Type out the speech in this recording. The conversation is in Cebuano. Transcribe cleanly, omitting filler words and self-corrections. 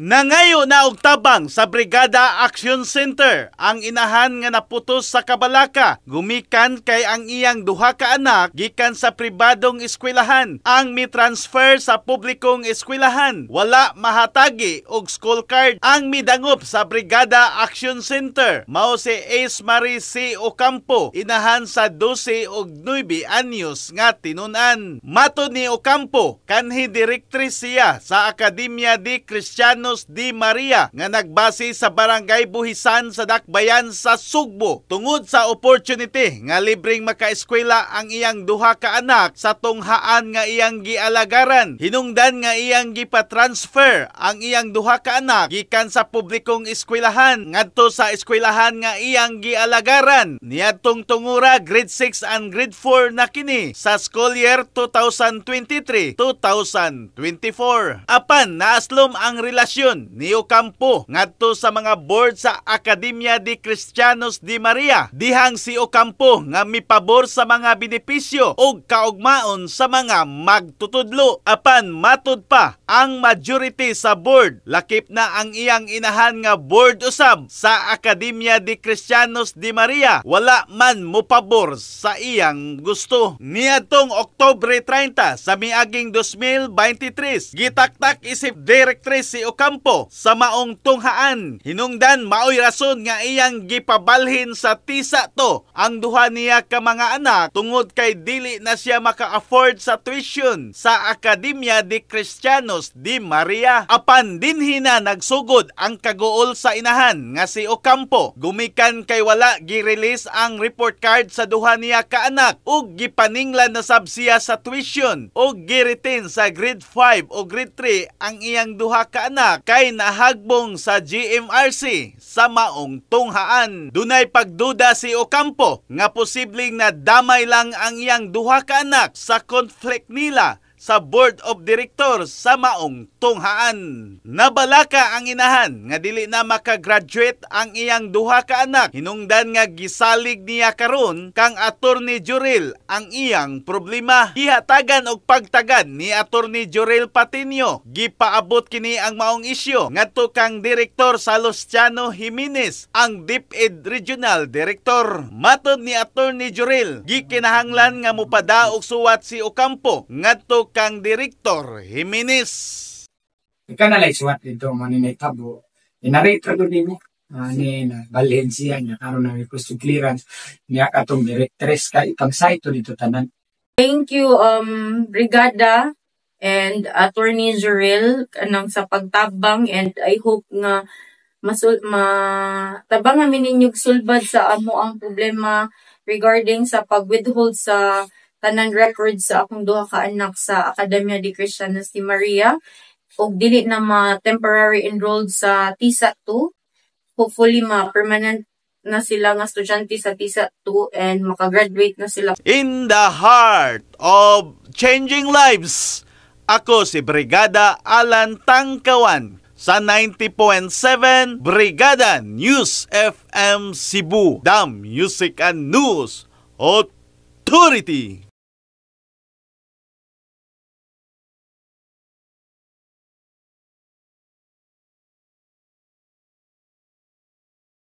Nangayo na og tabang sa Brigada Action Center ang inahan nga naputos sa kabalaka gumikan kay ang iyang duha ka anak gikan sa pribadong eskwelahan ang mi-transfer sa publikong eskwelahan, wala mahatagi og school card. Ang midangop sa Brigada Action Center mao si Ace Marie C. Ocampo, inahan sa 12 og 9 anyos nga tinun-an. Matod ni Ocampo, kanhi direktris siya sa Academia de Cristianos di Maria nga nagbase sa Barangay Buhisan sa Dakbayan sa Sugbo. Tungod sa opportunity nga libreng makaeskwela ang iyang duha ka anak sa tunghaan nga iyang gialagaran, hinungdan nga iyang gipa-transfer ang iyang duha ka anak gikan sa publikong eskwelahan ngadto sa eskwelahan nga iyang gialagaran. Niadtong tungura, grade 6 and grade 4 na kini sa school year 2023-2024. Apan naaslom ang relasyon ni Ocampo ngadto sa mga board sa Academia de Cristianos de Maria, dihang si Ocampo nga mipabor sa mga benepisyo ug kaugmaon sa mga magtutudlo. Apan matud pa, ang majority sa board, lakip na ang iyang inahan nga board usab sa Academia de Cristianos de Maria, wala man mopabor sa iyang gusto. Niadtong Oktubre 30 sa miaging 2023, gitaktak isip directrice si Ocampo sa maong tunghaan. Hinungdan maoy rason nga iyang gipabalhin sa Tisa 2 ang duha niya ka mga anak tungod kay dili na siya maka-afford sa tuition sa Academia de Cristianos de Maria. Apan dinhi na nagsugod ang kaguol sa inahan nga si Ocampo gumikan kay wala gi-release ang report card sa duha niya ka anak ug gipaninglan na sab siya sa tuition ug gi-retain sa grade 5 o grade 3 ang iyang duha ka anak kay nahagbong sa GMRC sa maong tunghaan. Dunay pagduda si Ocampo nga posibleng nadamay lang ang iyang duha ka anak sa conflict nila sa Board of Directors sa maong tunghaan. Nabalaka ang inahan nga dili na makagraduate ang iyang duha ka anak, hinungdan nga gisalig niya karon kang Attorney Jurel ang iyang problema. Gihatagan og pagtagad ni Attorney Jurel Patinio. Gipaabot kini ang maong isyu ngadto kang Direktor Salustiano Jimenez, ang DepEd Regional Director. Matod ni Attorney Jurel, gikinahanglan nga mopadaog suwat si Ocampo ngadto kang Direktor Jimenez. Ika na lang suwat dito mo ni nahitabo. I-narrate ra gud nimo. Ani na balhin siya niya karon na request to clearance niya katong directress kay pag-cite dito tanan. Thank you, Brigada and Attorney Jurel, kanang sa pagtabang, and I hope nga masul ma tabang kami ninyo sulbad sa amo ang problema regarding sa pag-withhold sa tanan records sa akong duha ka anak sa Academia de Cristianos de Maria ug dili na ma temporary enrolled sa TISA 2. Hopefully ma permanent na sila nga estudyante sa TISA 2 and makagraduate na sila. In the heart of changing lives, ako si Brigada Alan Tangkawan sa 90.7 Brigada News FM Cebu, The Music and News Authority.